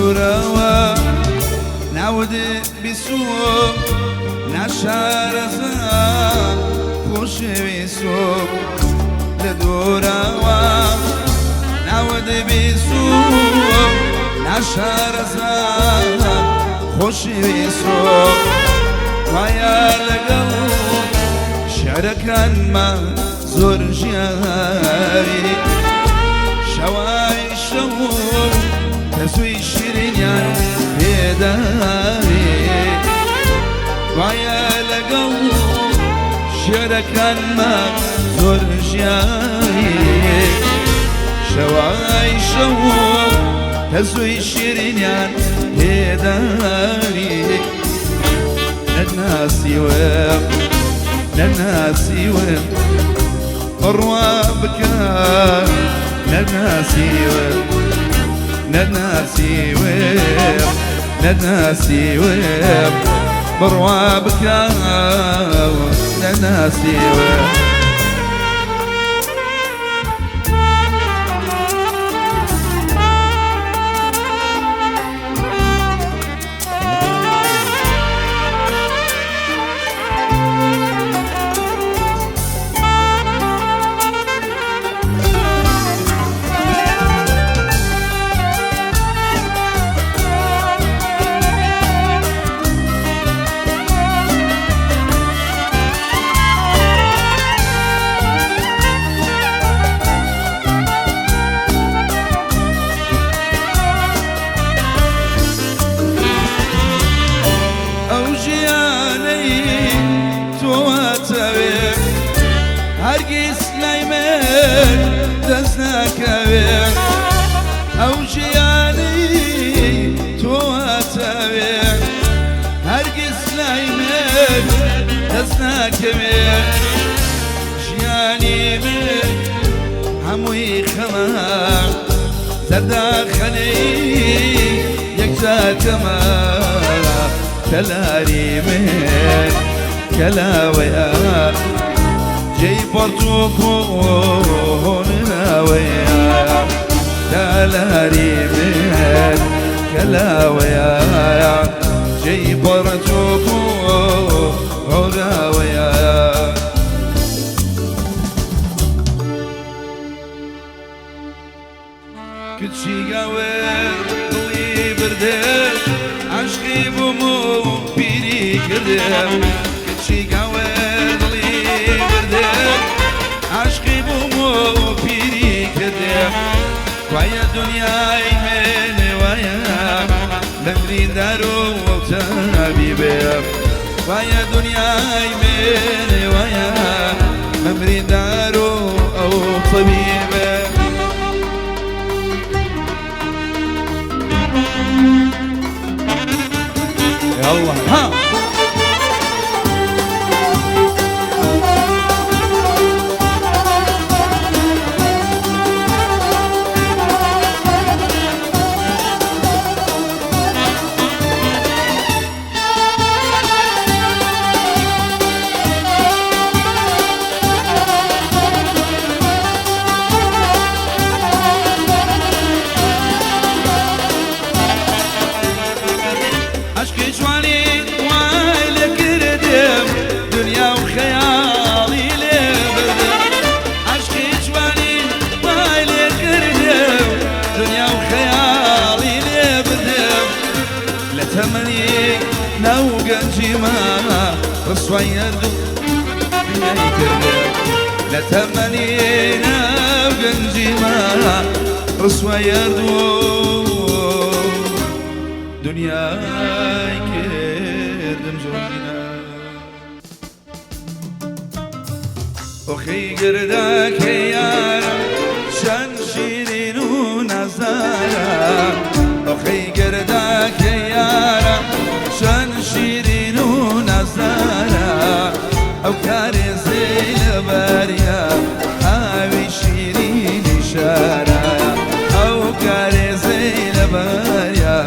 دوورەوە ناوت بیسوو ناشارەزا خۆشەویستم لە دوورەوە ناوت بیسوو ناشارەزا خۆشەویستم وایە لەگەڵ شعرەکانما زۆر ژیاوی شەوای شەو تەزووی شیرینیان پێداوی وایە لەگەڵ شعرەکانما زۆر ژیاوی شەوای شەو تەزووی شیرینیان پێداوی نەناسیوم نەناسیوم بڕوا بکە نەناسیوم نەناسیوم نەناسیوم بڕوا بکە نەناسیوم. ئەو ژیانەی تۆواتەوێ هەرگیز لای من دەست ناکەوێ ئەو ژیانەی تۆواتەوێ هەرگیز لای من دەست ناکەوێ ژیانی من هەمووی خەمە زەرداخەنەی یەکجار کەمە تەلاری من کەلاوەیە جێی پەڕتووک و هۆنراوەیە تەلاری من کەلاوەیە جێی پەڕتووک و هۆنراوەیە. کچی گاور دڵی بردم عاشقی بووم و پیری کردم کچی گاور دڵی بردم عاشقی بووم و پیری کردم وایە دنیای من وایە بەمریندار و تابیبێم وایە دنیای من وایە بەمریندار و ئەو طبیبێ. يلا ها عشقی جوانی وای لێ کردم دنیا و خەیاڵی لێ بردم عشقی جوانی وای لێ کردم دنیا و خەیاڵی لێ بردم لە تەمەنی ناو گەنجیما ڕسوای هەردوو دنیای کردم لە تەمەنی ناو گەنجیما ڕسوای هەردوو دنیای کردم زۆرینە ئۆخی گردەکەی یارم چەند شیرین و نازدارە ئۆخی گردەکەی یارم چەند شیرین و نازدارە ئەو کارێزەی لەبەریە ئاوی شیرینی شارە ئەو کارێزەی لەبەریە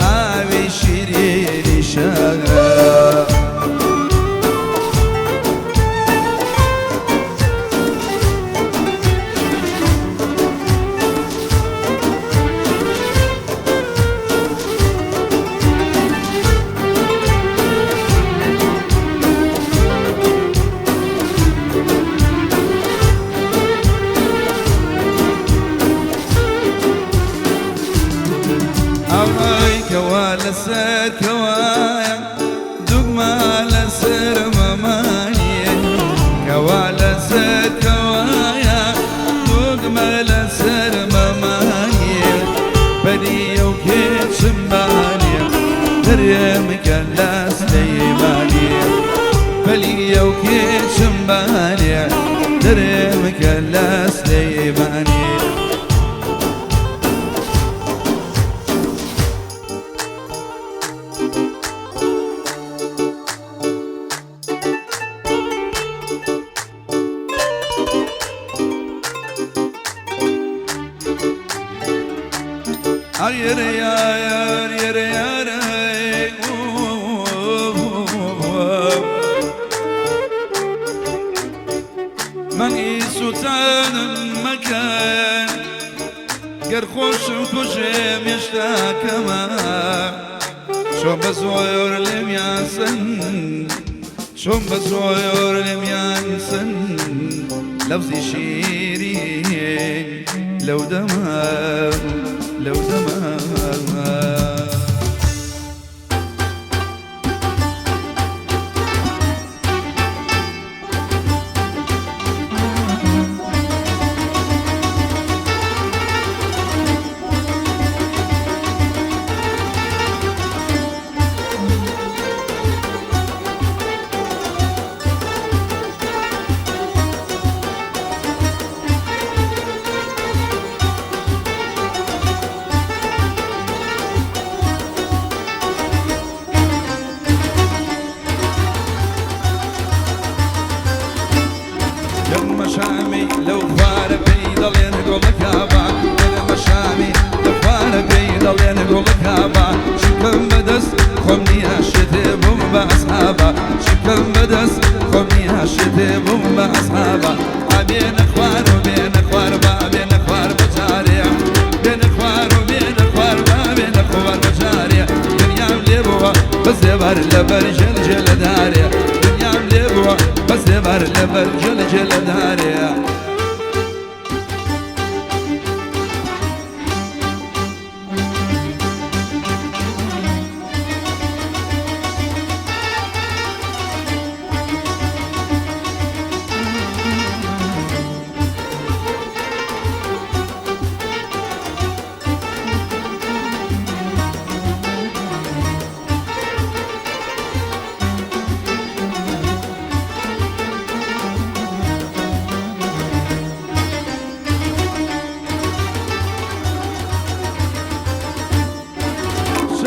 ئاوی شیرینی شارە. لەسەر کەوایە دوگما لەسەر مەمانیە کەوا لەسەر کەوایە دوگمە لەسەر مەمانیە بەریە و کێچمانیە دەرێمکە لە سلەیمانیە بەلیە و کێچمانیە دەرێمکە لە سلەیمانیە. من سوتانم مەکەن گەر خۆشم کوژێم هێشتا کەمە چۆن بە زۆر لێمیان چۆن بە زۆر لێمیان سن لەفزی شیرین لەو دەمە لەو دەمە. شامي لو خوار بيض اللي نقول لك هابا انا مشامي لو خوار بيض اللي نقول لك هابا شكم بدس خمني هالشتي بوم باصحابا شكم بدس خمني هالشتي بوم باصحابا بين خوار وبين خوار با بين خوار بجاري بين خوار وبين خوار با بين خوار بجاري دنيا مليبوها بس بر لبر جل جل داري دنيا مليبوها بس بر لبر جل جل داري.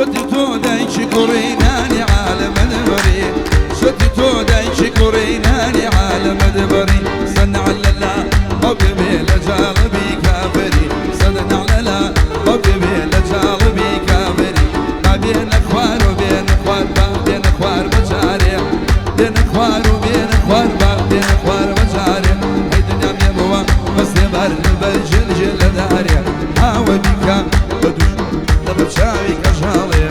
شتتو دايش كوريناني عالم دبري شتتو دايش كوريناني عالم دبري صنع لا حبيبي لجالبي كافري صنع لا حبيبي لجالبي كافري ما بين خوار وبين خوار ما بين خوار بجاري بين خوار وبين خوار ما بين خوار بجاري هي دنيا يبوا بس بر البرجل جل داري حاول بك بدوش لبشاوي كجالي.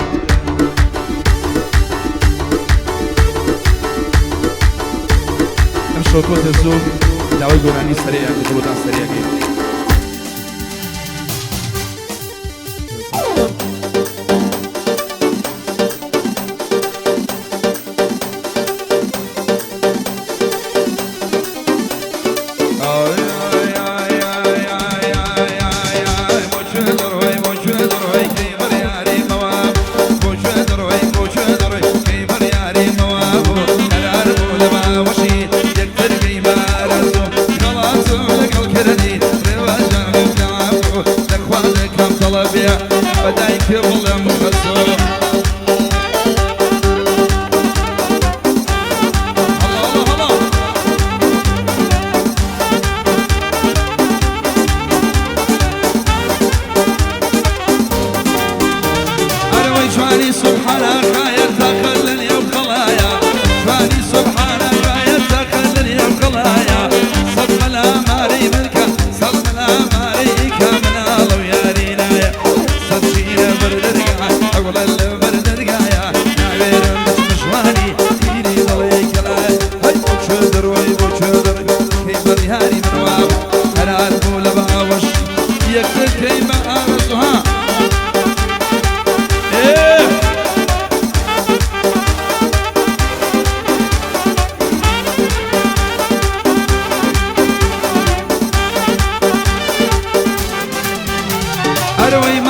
ئەم شەو تۆ زوو داوای گۆرانی سەرەیە بۆتان سەرەکەی. يكتب كيما أرزها. إيه. ئەرەوەی.